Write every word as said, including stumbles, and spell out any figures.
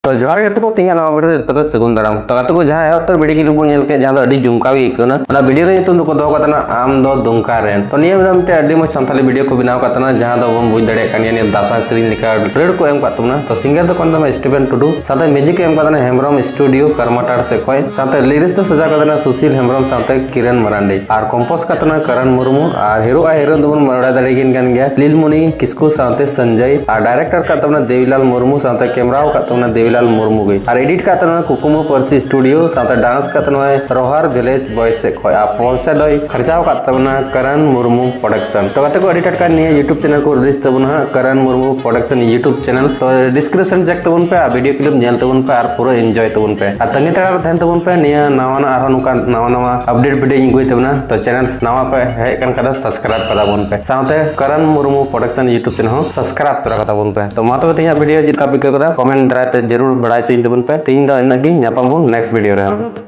ᱛᱚ ᱡᱚᱦᱟᱨ ᱜᱮ ᱜᱟᱛᱮ ᱠᱚ, ᱛᱮᱦᱮᱧᱟᱜ ᱱᱟᱣᱟ video ᱨᱮ ᱡᱚᱛᱚ ᱜᱮ ᱥᱟᱹᱜᱩᱱ ᱫᱟᱨᱟᱢ᱾ ᱛᱚ ᱜᱟᱛᱮ ᱠᱚ, ᱡᱟᱦᱟᱸ ᱮᱦᱚᱵ ᱩᱛᱟᱹᱨ video clip ᱵᱚᱱ ᱧᱮᱞ ᱠᱮᱫ, ᱡᱟᱦᱟᱸ ᱫᱚ ᱟᱹᱰᱤ ᱡᱚᱢᱠᱟᱣ ᱜᱮ ᱟᱹᱭᱠᱟᱹᱣ ᱮᱱᱟ, ᱚᱱᱟ video ᱨᱮ ᱧᱩᱛᱩᱢ ᱫᱚᱠᱚ ᱫᱚᱦᱚ ᱠᱟᱜ ᱛᱟᱦᱮᱱᱟ ᱟᱢ ᱫᱚ ᱫᱩᱢᱠᱟ ᱨᱮᱱ᱾ ᱛᱚ ᱱᱤᱭᱟᱹ ᱵᱮᱲᱟ ᱢᱤᱫᱴᱮᱱ ᱟᱹᱰᱤ ᱢᱚᱡᱽ ᱥᱟᱱᱛᱟᱲᱤ video ᱠᱚ ᱵᱮᱱᱟᱣ ᱠᱟᱜ ᱛᱟᱦᱮᱱᱟ, ᱡᱟᱦᱟᱸ ᱫᱚ ᱵᱚᱱ ᱵᱩᱡᱽ ᱫᱟᱲᱮᱭᱟᱜ ᱠᱟᱱ ᱜᱮᱭᱟ ᱱᱤᱭᱟᱹ ᱫᱟᱸᱥᱟᱭ ᱥᱮᱨᱮᱧ ᱞᱮᱠᱟ ᱨᱟᱹᱲ ᱠᱚ ᱮᱢ ᱠᱟᱜ ᱛᱟᱵᱚᱱᱟ᱾ ᱛᱚ singer ᱫᱚ ᱠᱟᱱ ᱛᱟᱵᱚᱱᱟ ᱥᱴᱤᱯᱷᱮᱱ ᱴᱩᱰᱩ, ᱥᱟᱶᱛᱮ music ᱮ ᱮᱢ ᱠᱟᱜ ᱛᱟᱦᱮᱱᱟ ᱦᱮᱢᱵᱨᱚᱢ studio ᱠᱟᱨᱢᱟᱴᱟᱲ ᱥᱮᱫ ᱠᱷᱚᱱ, ᱥᱟᱶᱛᱮ lyrics ᱫᱚ ᱥᱟᱡᱟᱣ ᱠᱟᱜ ᱛᱟᱦᱮᱱᱟ ᱥᱩᱥᱤᱞ ᱦᱮᱢᱵᱨᱚᱢ ᱥᱟᱶᱛᱮ ᱠᱤᱨᱟᱱ ᱢᱟᱨᱟᱱᱰᱤ, ᱟᱨ compose ᱠᱟᱜ ᱛᱟᱦᱮᱱᱟ ᱠᱟᱨᱟᱱ ᱢᱩᱨᱢᱩ, ᱟᱨ hero ᱟᱨ heroine ᱫᱚᱵᱚᱱ ᱵᱟᱲᱟᱭ ᱫᱟᱲᱮ ᱠᱤᱱ ᱠᱟᱱ ᱜᱮᱭᱟ ᱞᱤᱞᱢᱩᱱᱤ ᱠᱤᱥᱠᱩ ᱥᱟᱶᱛᱮ ᱥᱚᱧᱡᱚᱭ, ᱟᱨ director ᱠᱟᱜ ᱛᱟᱵᱚᱱᱟ ᱫᱮᱵᱤᱞᱟᱞ ᱢᱩᱨᱢᱩ, ᱥᱟᱶᱛᱮ camera ᱠᱟᱜ ᱛᱟᱵᱚᱱᱟ ᱫᱮᱵᱤᱞᱟᱞ ᱢᱩᱨᱢᱩ ᱜᱮ, ᱟᱨ edit ᱠᱟᱜ ᱛᱟᱵᱚᱱᱟ ᱠᱩᱠᱢᱩ ᱯᱟᱹᱨᱥᱤ studio, ᱥᱟᱶᱛᱮ dance ᱠᱟᱜ ᱛᱟᱵᱚᱱᱟ ᱨᱚᱦᱟᱨ village boys ᱥᱮᱫ ᱠᱷᱚᱱ, ᱟᱨ ᱯᱚᱭᱥᱟ ᱫᱚᱭ ᱠᱷᱚᱨᱪᱟᱣ ᱠᱟᱜ ᱛᱟᱵᱚᱱᱟ ᱠᱟᱨᱟᱱ ᱢᱩᱨᱢᱩ production᱾ ᱛᱚ ᱜᱟᱛᱮ ᱠᱚ, ᱟᱹᱰᱤ ᱴᱟᱴᱠᱟ ᱱᱤᱭᱟᱹ YouTube channel ᱠᱚ release ᱛᱟᱵᱚᱱᱟ ᱦᱟᱸᱜ, ᱠᱟᱨᱟᱱ ᱢᱩᱨᱢᱩ production YouTube channel᱾ ᱛᱚ description check ᱛᱟᱵᱚᱱ ᱯᱮ, ᱟᱨ video clip ᱧᱮᱞ ᱛᱟᱵᱚᱱ ᱯᱮ, ᱟᱨ ᱯᱩᱨᱟᱹ enjoy ᱛᱟᱵᱚᱱ ᱯᱮ, ᱟᱨ ᱛᱟᱺᱜᱤ ᱛᱟᱲᱟᱜ ᱨᱮ ᱛᱟᱦᱮᱱ ᱛᱟᱵᱚᱱ ᱯᱮ᱾ ᱱᱤᱭᱟᱹ ᱱᱟᱣᱟᱱᱟᱜ ᱟᱨᱦᱚᱸ ᱱᱚᱝᱠᱟ ᱱᱟᱣᱟ ᱱᱟᱣᱟ update video ᱤᱧ ᱟᱹᱜᱩᱭ ᱛᱟᱵᱚᱱᱟ᱾ ᱛᱚ channel ᱱᱟᱣᱟ ᱯᱮ ᱦᱮᱡ ᱟᱠᱟᱱ ᱠᱷᱟᱱ ᱫᱚ subscribe ᱠᱟᱛᱟ ᱵᱚᱱ ᱯᱮ, ᱥᱟᱶᱛᱮ ᱠᱟᱨᱟᱱ ᱢᱩᱨᱢᱩ production YouTube channel ᱦᱚᱸ subscribe ᱛᱚᱨᱟ ᱠᱟᱛᱟ ᱵᱚᱱ ᱯᱮ᱾ ᱛᱚ ᱢᱟ ᱛᱚᱵᱮ, ᱛᱮᱦᱮᱧᱟᱜ video ᱪᱮᱫ ᱞᱮᱠᱟ ᱯᱮ ᱟᱹᱭᱠᱟᱹᱣ ᱠᱮᱫᱟ, comment ᱫᱟᱨᱟᱭ ᱛᱮ ᱡᱟᱹᱨᱩᱲ ᱵᱟᱲᱟᱭ ᱦᱚᱪᱚᱧ ᱛᱟᱵᱚᱱ ᱯᱮ᱾ ᱛᱮᱦᱮᱧ ᱫᱚ ᱤᱱᱟᱹᱜ ᱜᱮ, ᱧᱟᱯᱟᱢ ᱵᱚᱱ next video ᱨᱮ᱾